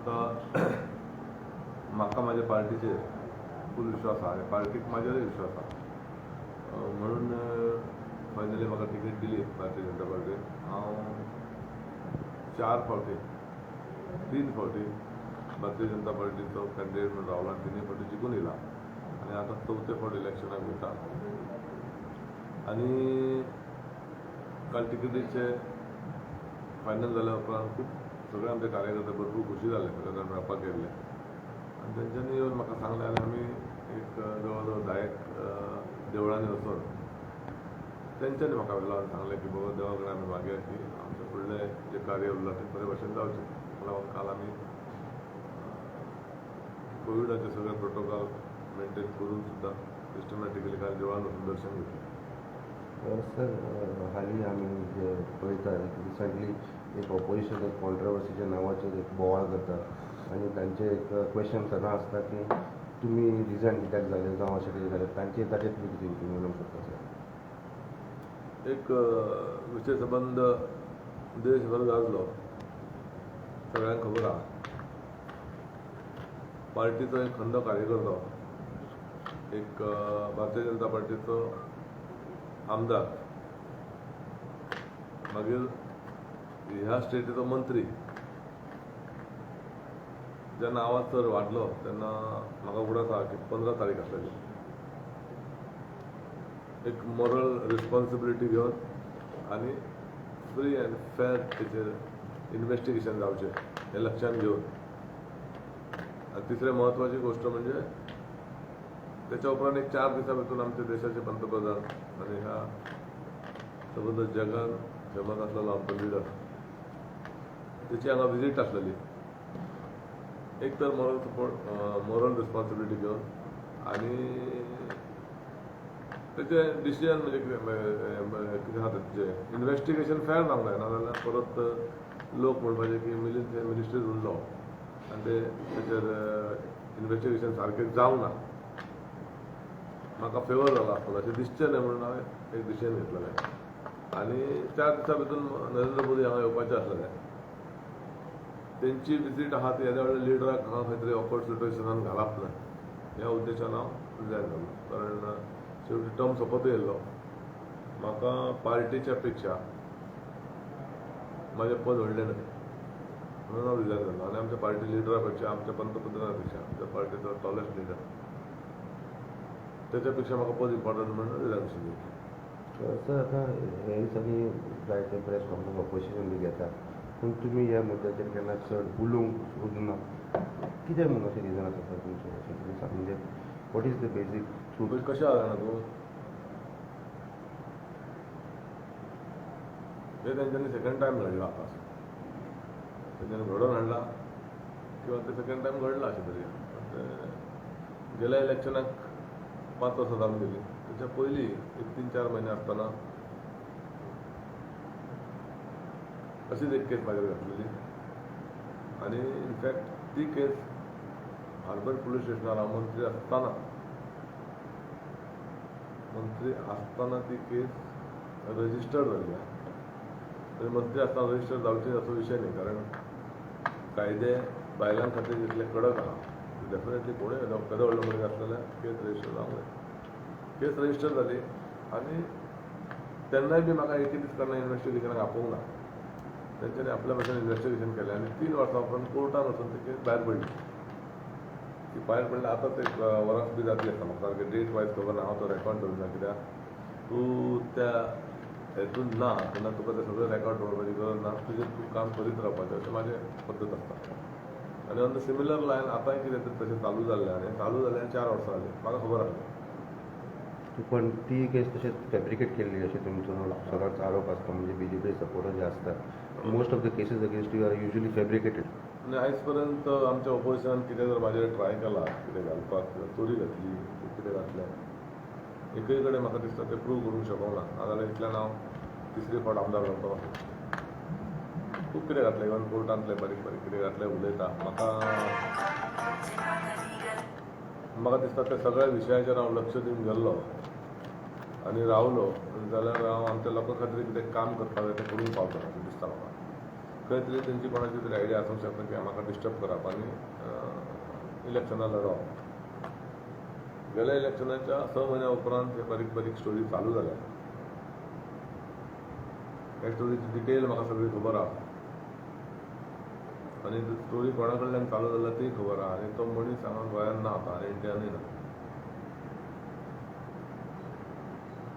आतां म्हाका म्हाज्या पार्टीचेर फूल विश्वास आहा आनी पार्टीक म्हाजेरूय विश्वास आहा, म्हणून फायनली म्हाका तिकेट दिली भारतीय जनता पार्टीन. हांव 4 फावटी 3 फावटी भारतीय जनता पार्टीचो कॅन्डिडेट म्हणून रावला, 3 फावटी जिखून येयला आनी आतां चवथे फावट इलेक्शनाक वयता. आनी काल तिकेटीचे फायनल जाल्या उपरांत खूब सगळे आमचे कार्यकर्ते भरपूर खोशी जाले, सगळे जाण मेळपाक गेल्ले आनी तेंच्यांनी येवन म्हाका सांगलें. आनी आमी एक जवळ जवळ 10 देवळांनी वचून तेंच्यांनी म्हाका व्हेलो आनी सांगलें की बाबा देवा कडेन आमी मागया की आमचें फुडलें जें कार्य उरलां तें बरे भशेन जावचें. ताका लागून काल आमी कोविडाचे सगळे प्रोटोकॉल मेनटेन करून सुद्दां सिस्टमॅटिकली काल देवळान वचून दर्शन घेतलें. सर, हालीं आमी जे पळयता रिसंटली एक ऑपोजिशन एक कॉन्ट्रवर्सीच्या नांवाचेर एक बोवाळ करता आनी तांचे एक क्वेश्चन सदां आसता की तुमी रिझायन कित्याक जाले जावं अशें कितें जालें, तांचेर ताचेर तुमी कितें उलोवंक शकता सर? एक विशय संबंद देशभर गाजलो, सगळ्यांक खबर आहा. पार्टीचो एक खंदो कार्यकर्तो, एक भारतीय जनता पार्टीचो आमदार, मागीर ह्या स्टेटीचो मंत्री, जेन्ना आवाज चड वाडलो तेन्ना म्हाका उगडास आहा की 15 तारीख आसलेली, एक मॉरल रिस्पॉन्सिबिलिटी घेवन आनी फ्री अँड फेर तेचेर इन्वेस्टिगेशन जावचें हें लक्षांत घेवन. आनी तिसरें म्हत्वाची गोश्ट म्हणजे त्याच्या उपरांत एक 4 दिसां भितर आमच्या देशाचे पंतप्रधान आनी ह्या सबंद जगान फेमस आसलेलो आमचो लिडर तेची हांगा विजीट आसलेली. एक तर मॉरल सपोर्ट, मॉरल रिस्पॉन्सिबिलिटी घेवन आनी तेचें डिसिजन म्हणजे कितें आहा तेचें इन्वेस्टिगेशन फेर जावंक जाय, नाजाल्यार परत लोक म्हणपाचे की मिलिंद मिनिस्ट्रीर उरलो आनी ते तेचेर इन्वेस्टिगेशन सारकें जावंक ना, म्हाका फेवर जाला आसतलो अशें दिसचें न्हय म्हणून हांवें एक डिसिजन घेतलेलें. आनी 4 दिसां भितर नरेंद्र मोदी हांगा येवपाचे आसलेले, तेंची विजीट आहा ती येद्या व्हडल्या लिडराक हांगा खंय तरी ऑकवर्ड सिट्युएशनान घालप ना ह्या उद्देशान हांव रिजायन जालो. कारण शेवटी टर्म सोंपत येयल्लो, म्हाका पार्टीच्या पेक्षा म्हाजें पद व्हडलें न्हय म्हणून हांव रिजायन जालो. आनी आमच्या पार्टी लिडरा पेक्षा, आमच्या पंतप्रधाना पेक्षा, आमच्या पार्टीचो टॉलेस्ट लिडर तेच्या पेक्षा म्हाका पद इम्पॉर्टंट म्हणून रिजायनेशन घेतलें. सर, आतां हे दिसांनी जायते प्रेस कॉन्फरन्स ऑपोजिशन बी घेता, पूण तुमी ह्या मुद्द्याचेर केन्ना चड उलोवंक सोदना, कित्याक म्हणून अशें रिजन आसा सर तुमचें? अशें कितें सांग, म्हणजे what is the basic truth? कशें आहा जाणा तूं, हें तेंच्यांनी सेकंड टायम घडलां, आतां तेंच्यांनी घडोवन हाडलां किंवा तें सेकंड टायम घडलां अशें तरी. गेल्या इलेक्शनाक 5 वर्सां जावन गेलीं, तेच्या पयलीं एक 3-4 म्हयने आसतना अशीच एक केस म्हाजेर घातलेली आनी इनफॅक्ट ती केस हार्बर पुलीस स्टेशनार हांव मंत्री आसतना ती केस रजिस्टर्ड जाल्ली आहा. तरी मंत्री आसतना रजिस्टर जावची असो विशय न्ही, कारण कायदे बायलां खातीर जितले कडक आहा डेफिनेटली कोणूय केदो व्हडलो मनीस आसलो जाल्यार केस रजिस्टर जावंक जाय. केस रजिस्टर जाली आनी तेन्नाय बी म्हाका एक दीस केन्ना इन्वेस्टिगेशनाक आपोवंक ना, तेंच्यांनी आपल्या भशेन इन्वेस्टिगेशन केलें आनी 3 वर्सां उपरांत कोर्टान वचून ती केस भायर पडली. ती भायर पडली आतां ते वरांच बी जातली आसता, म्हाका सारकें डेट वायज खबर ना, हांव तो रेकॉर्ड दवरिना कित्याक तूं त्या हेतून ना तेन्ना तुका तें सगळें रेकॉर्ड दवरपाची गरज ना, तुजें तूं काम करीत रावपाचें अशें म्हाजें पद्दत आसता. आनी ऑन the similar line आतांय कितें तरी तशें चालू जाल्लें आनी चालू जाल्लें 4 वर्सां जालीं, म्हाका खबर आसलें. पण ती केस तशेंच फॅब्रिकेट केल्ली अशें तुमचो सदांच आरोप आसता, म्हणजे बी जे पी सपोर्टर जे आसता, most of the cases against you are usually fabricated. आनी आयज पर्यंत आमच्या ऑपोजिशनान कितें जर म्हाजेर ट्राय केला, कितें घालपाक, चोरी घातली, कितें घातलें, एकय कडेन म्हाका दिसता तें प्रूव करूंक शकूंक ना, नाजाल्यार इतल्यान हांव तिसरी फावट आमदार जावपाक आसलो. खूब कितें घातलें, इवन कोर्टांतलें बारीक बारीक कितें घातलें उलयता. म्हाका दिसता त्या सगळ्या विशयाचेर हांव लक्ष दिवन गेल्लो आनी रावलो जाल्यार हांव आमच्या लोकां खातीर कितें काम करपाक जाय तें करूंक पावतलो अशें दिसता म्हाका. खंय तरी तेंची कोणाची तरी आयडिया आसूंक शकता की म्हाका डिस्टर्ब करप आनी इलेक्शनां लडोवप. गेल्या इलेक्शनाच्या 6 म्हयन्या उपरांत हे बारीक बारीक स्टोरी चालू जाल्या. ह्या स्टोरीची डिटेल म्हाका सगळी खबर आहा आनी स्टोरी कोणा कडल्यान चालू जाल्या ती खबर आहा आनी तो मनीस हांगा गोंयांत ना आतां आनी इंडियानूय ना.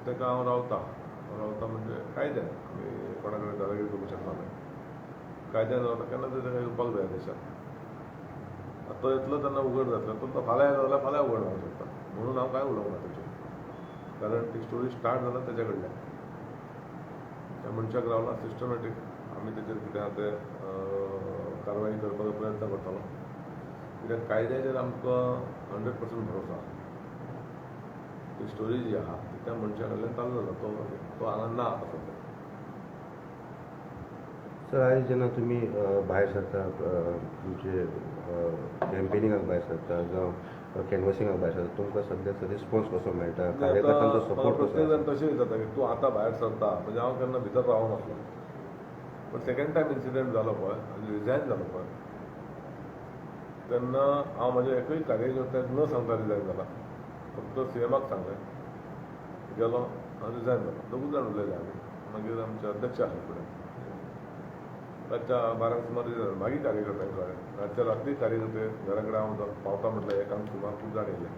ताका हांव रावता म्हणजे कायद्यान आमी कोणा कडेन दादागिरी करूंक शकना न्हय, कायद्यान रावता. केन्ना तरी ताका येवपाक जाय देशांत. तो येतलो तेन्ना उगड जातलो, तो फाल्यां येयलो जाल्यार फाल्यां उगड जावंक शकता. म्हणून हांव कांय उलोवंक ना तेचेर, कारण ती स्टोरी स्टार्ट जाला तेज्या कडल्यान. त्या मनशाक रावला सिस्टमॅटीक आमी तेचेर कितें आहा तें कारवाय करपाचो प्रयत्न करतलो, कित्याक कायद्याचेर आमकां 100% भरोसो आहा. ती स्टोरी जी आहा ती त्या मनशा कडल्यान चालू जाला, तो हांगा ना आतां सद्या. सर, आयज जेन्ना तुमी भायर सरता, तुमचे कॅम्पेनिंगाक भायर सरता जावं कॅनवसिंगाक भायर सरता, तुमकां सद्याचो रिस्पॉन्स कसो मेळटा, कार्यकर्त्यांचो सपोर्ट कसो? प्रत्येक जाण तशें विचारता की तूं आतां भायर सरता, म्हणजे हांव केन्ना भितर रावूंक नासलो. पण सेकंड टायम इन्सिडंट जालो पळय आनी रिजायन जालो पळय तेन्ना हांव म्हज्या एकूय कार्यकर्त्याक न सांगता रिजायन जाला. फक्त सीएमाक सांगलें, गेलो हांव रिजायन जालो. दोगूच जाण उलयले आमी. मागीर आमचे अध्यक्ष आसले फुडें, रातच्या 12 सुमार रिजायन. मागीर कार्यकर्त्यांक कळ्ळें. रातच्या रात्री कार्यकर्ते घरा कडेन हांव पावता म्हटल्यार 1 सुमार खूब जाण येयले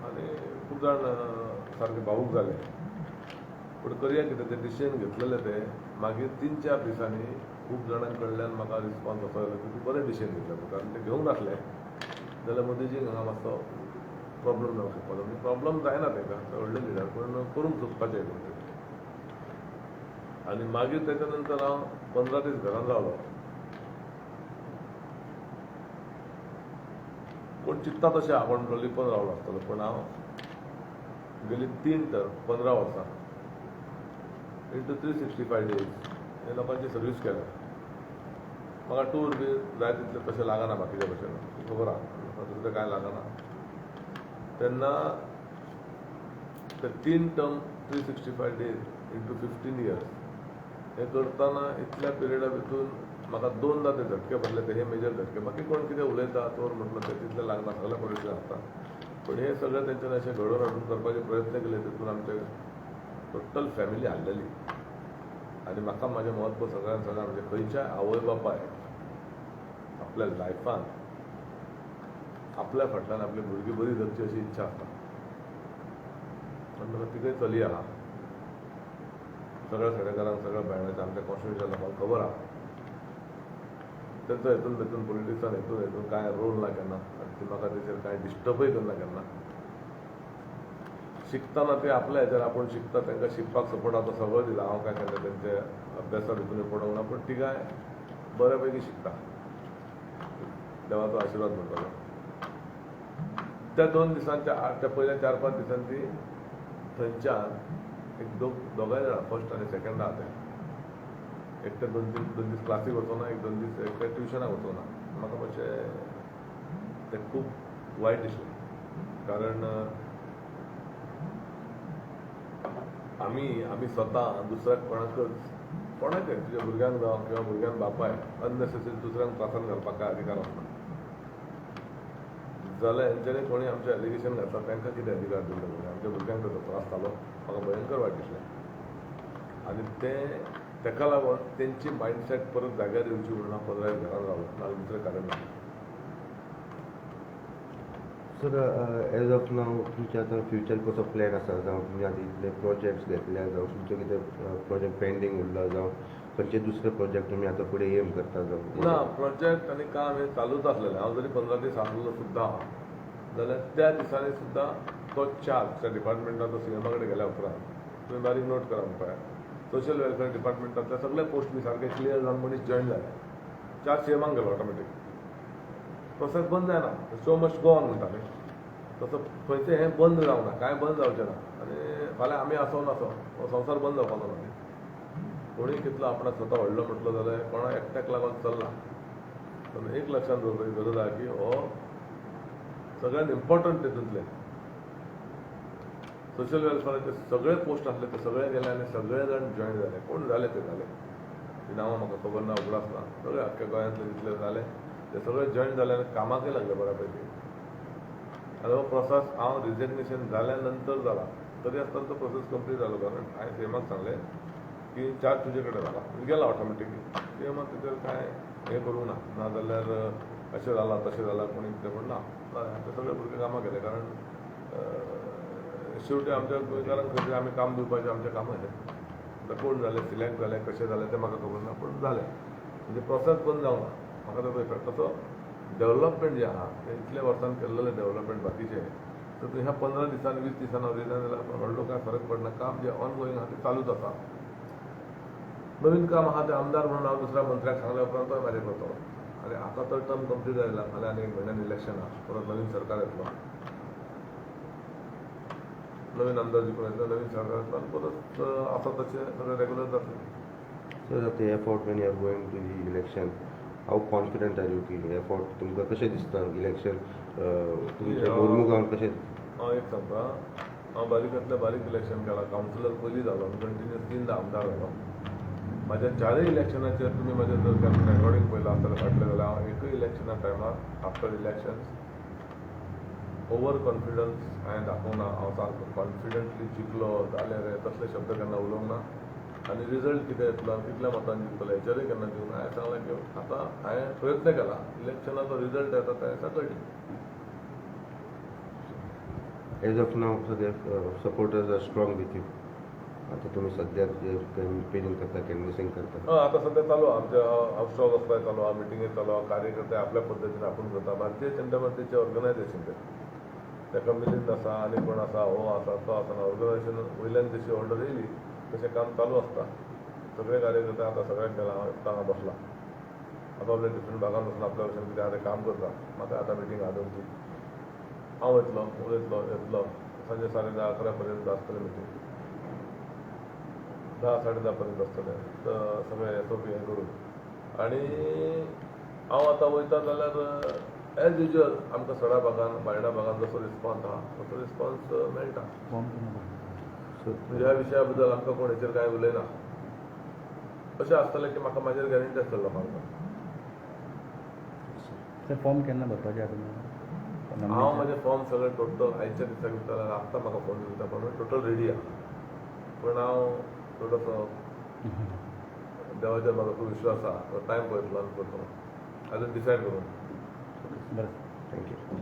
आनी खूब जाण सारके भावूक जाले. पूण करया कितें, तें डिसिजन घेतलेलें तें मागीर 3-4 दिसांनी खूब जाणां कडल्यान म्हाका रिस्पॉन्स असो आयलो की तूं बरें डिसिजन घेतलें, कारण तें घेवंक नासलें जाल्यार मोदीजींक हांगा मातसो प्रॉब्लम जावंक शकपाचो. म्हणजे प्रॉब्लम जायना ताका, व्हडले लिडर, पूण करूंक सोदपाचें कोण तरी. आनी मागीर तेच्या नंतर हांव 15 दीस घरान रावलो. कोण चिंत्ता तशें आहा, कोण लिपून रावलो आसतलो, पूण हांव गेली 3 टर्म 15 वर्सां इंटू 365 डेज हे लोकांची सर्वीस केल्या. म्हाका टूर बी जाय तितलें तशें लागना बाकीच्या भशेन, खबर आहा म्हाका दुसरें कांय लागना. तेन्ना ते 3 टर्म 365 डेज इंटू 15 इयर्स हे करतना इतल्या पिरियडा भितून म्हाका 2दा ते झटके पडले. ते हे मेजर झटके. बाकी कोण कितें उलयता तोर म्हटलं ते तितलें लागना, सगळें पॉलिटिशन आसता. पूण हे सगळें तेंच्यानी अशें घडोवन हाडून करपाचे प्रयत्न केले, तितून आमचे टोटल फॅमिली हाडलेली. आनी म्हाका म्हाजें म्हत्व सगळ्यान सगळ्यान म्हणजे खंयच्याय आवय बापाय आपल्या लायफान आपल्या फाटल्यान आपली भुरगीं बरी जगची अशी इच्छा आसता. आनी म्हाका तिगय चली आहा, सगळ्या सडेकारांक सगळ्या भयणांच्या आमच्या कॉन्स्टिट्युशन लोकांक खबर आहा. तेंचो हेतून तेतून पॉलिटिक्सान हेतून हेतून कांय रोल ना केन्ना, आनी ती म्हाका तेचेर कांय डिस्टर्बय करना केन्ना. शिकतना ते आपल्या हेचेर आपूण शिकता, तांकां शिकपाक सपोर्ट आतां सगळो दिला. हांव काय केन्ना तेंच्या अभ्यासा भितून पडोवंक ना, पूण तिगाय बऱ्या पैकी शिकता, देवाचो आशिर्वाद म्हणटालो. त्या 2 दिसांच्या त्या पयल्या 4-5 दिसांनी ती थंयच्यान एक दोगांय जाणां फर्स्ट आनी सेकंड आहा ते, एकटे 2 दीस क्लासीक वचना, 1-2 दीस एकटे ट्युशनाक वचना. म्हाका मातशें तें खूब वायट दिसलें, कारण आमी स्वता दुसऱ्याक कोणाकच कोणाकय तुज्या भुरग्यांक जावं किंवा भुरग्यांक बापाय अननेसेसरी दुसऱ्यांक त्रासान घालपाक काय अधिकार आसना. जाल्यार हेंच्यांनी कोणी आमचें एलिगेशन घातला तांकां कितें अधिकार दिल्लो कोणी आमच्या भुरग्यांक ताचो त्रास जालो, म्हाका भयंकर वायट दिसलें. आनी तें ताका लागून तेंची मायंडसेट परत जाग्यार येवची म्हणून हांव 15 दीस घरान रावलो, नाजाल्यार दुसरें कारण ना. सर, एज ऑफ नाव तुमचे आतां फ्युचर कसो प्लॅन आसा, जावं तुमी आतां इतले प्रोजेक्ट्स घेतल्या, जावं तुमचे कितें प्रोजेक्ट पेंडींग उरला, जावं खंयचे दुसरे प्रोजेक्ट तुमी आतां फुडें एम करता जावं? ना, प्रोजेक्ट आनी काम हें चालूच आसलेलें. हांव जरी 15 दीस आसलो सुद्दां जाल्यार त्या दिसांनी सुद्दां तो चार्ज त्या डिपार्टमेंटाचो सीएमा कडेन गेल्या उपरांत तुमी बारीक नोट करा म्हणपाक, सोशल वेलफेअर डिपार्टमेंटांतले सगळे पोस्ट बी सारके क्लियर जावन मनीस जॉयन जाले, चार्ज सीएमाक गेलो ऑटोमॅटीक. प्रोसेस बंद जायना, शो मस्ट गो ऑन म्हणटा न्ही, तसो खंयचें हें बंद जावंक ना, कांय बंद जावचें ना. आनी फाल्यां आमी आसो नासो हो संवसार बंद जावपाचो ना. कोणूय कितलो आपणाक स्वता व्हडलो म्हटलो जाल्यार कोणा एकट्याक लागून चल्ला. पूण एक लक्षांत दवरपाची गरज आहा की हो सगळ्यांत इम्पॉर्टंट तितूंतलें सोशल वेलफेअराचे सगळे पोस्ट आसले ते सगळे गेले आनी सगळे जाण जॉयन जाले. कोण जाले ते जाले. ती नांवां म्हाका खबर ना, उगडास ना. सगळे आख्ख्या गोंयांतले जितले जाले ते सगळे जॉयन जाले आनी कामाकय लागले बऱ्या पैकी. आनी हो प्रोसेस हांव रिजेग्नेशन जाल्या नंतर जाला तरी आसतना तो प्रोसेस कंप्लीट जालो, कारण हांवें सीएमाक सांगलें की चार्ज तुजे कडेन जाला, गेला ऑटोमॅटिकली. सीएमान तेचेर कांय हें करूंक ना, नाजाल्यार अशें जालां तशें जालां कोणी कितें म्हण ना. ते सगळे भुरगे कामाक गेले, कारण शेवटी आमच्या गोंयकारांक खंय आमी काम दिवपाचें आमचें काम आसा. आतां कोण जाले सिलेक्ट जाले कशें जालें तें म्हाका खबर ना, पूण जालें. म्हणजे प्रोसेस बंद जावंक ना, म्हाका ताचो इफेक्ट. तसो डेवलपमेंट जें आहा तें इतल्या वर्सान केल्लेलें डेवलपमेंट बाकीचें तर ह्या 15 दिसांनी 20 दिसांनी हांव रिजायन जाल्यार व्हडलो कांय फरक पडना. काम जें ऑन गोईंग आहा तें चालूच आसा. नवीन काम आहा तें आमदार म्हणून हांव दुसऱ्या मंत्र्याक सांगल्या उपरांत तोय म्हाजें करतलो. आनी आतां तर टर्म कंप्लीट जायला, फाल्यां आनी 1 म्हयन्यान इलेक्शन आहा, परत नवीन सरकार येतलो, नवीन आमदार जिखून येतलो, नवीन सरकार येतलो आनी परत आसा तशें सगळें रेगुलर जातलें. सर, आतां हे फावट when you are going to the election, how confident are you की हे फावट तुमकां कशें दिसता इलेक्शन तुमचें मोर्मुगांव कशें? हांव एक सांगता, हांव बारीकांतल्या बारीक इलेक्शन केलां, कावन्सिलर पयलीं जालो आनी कंटिन्युअस 3 आमदार जालो. म्हाज्या 4 इलेक्शनाचेर तुमी म्हाजें जर केन्ना रेकॉर्डिंग पळयलां आसतलें फाटलें जाल्यार हांव एकूय इलेक्शना टायमार आफ्टर इलेक्शन्स ओवर कॉन्फिडन्स हांवें दाखोवंक ना. हांव सारको कॉन्फिडंटली जिखलो जालें रे तसले शब्द केन्ना उलोवंक ना. आनी रिजल्ट कितें येतलो आनी कितल्या मतान जिखतलो हेचेरूय केन्ना दिवंक ना. हांवें सांगलें की आतां हांवें प्रयत्न केला, इलेक्शनाचो रिजल्ट येता त्या दिसा कळटलें. एज ऑफ नाव सद्या supporters are strong with you. आतां तुमी सद्याक जे कॅम्पेनिंग करता, कॅनवसिंग करता, हय आतां सद्या चालू आहा, आमच्या हावस वचपाक चालू आहा, मिटिंगे चालू आहा, कार्यकर्ते आपल्या पद्दतीन आपूण करता. भारतीय जनता पार्टीचें ऑर्गनायझेशन तें, ताका मिलिंद आसा आनी कोण आसा, हो आसा तो आसा, ऑर्गनायझेशन वयल्यान जशी ऑर्डर येयली तशें काम चालू आसता. सगळे कार्यकर्ते आतां सगळ्याक गेला, हांव एकटो हांगा बसला, आपापल्या डिफरंट भागान वचून आपल्या भशेन कितें आहा तें काम करता. म्हाका आतां मिटींग आहा 2-3, हांव वयतलो, उलयतलो, येतलो. सांजे 10:30 11 पर्यंत आसतलें मिटींग, 10 10:30 पर्यंत आसतलें सगळें एस ओ पी हें करून. आनी हांव आतां वयता जाल्यार एज युजल आमकां सडा भागान बायणा भागान जसो रिस्पॉन्स आहा तसो रिस्पॉन्स मेळटा. म्हणजे ह्या विशया बद्दल आमकां कोण हेचेर कांय उलयना. अशें आसतलें की म्हाका म्हाजेर गॅरंटी आसतली लोकांक. सर, फॉर्म केन्ना भरपाचें आसा? हांव म्हाजें फॉर्म सगळें टोटल आयच्या दिसाक दिता जाल्यार आत्तां म्हाका फोन दिता, पण टोटल रेडी आहा. पूण हांव थोडोसो देवाचेर म्हाजो खूब विश्वास आहा, तो टायम पळयतलो आनी करतलो, आजून डिसायड करूंक. बरें, thank you.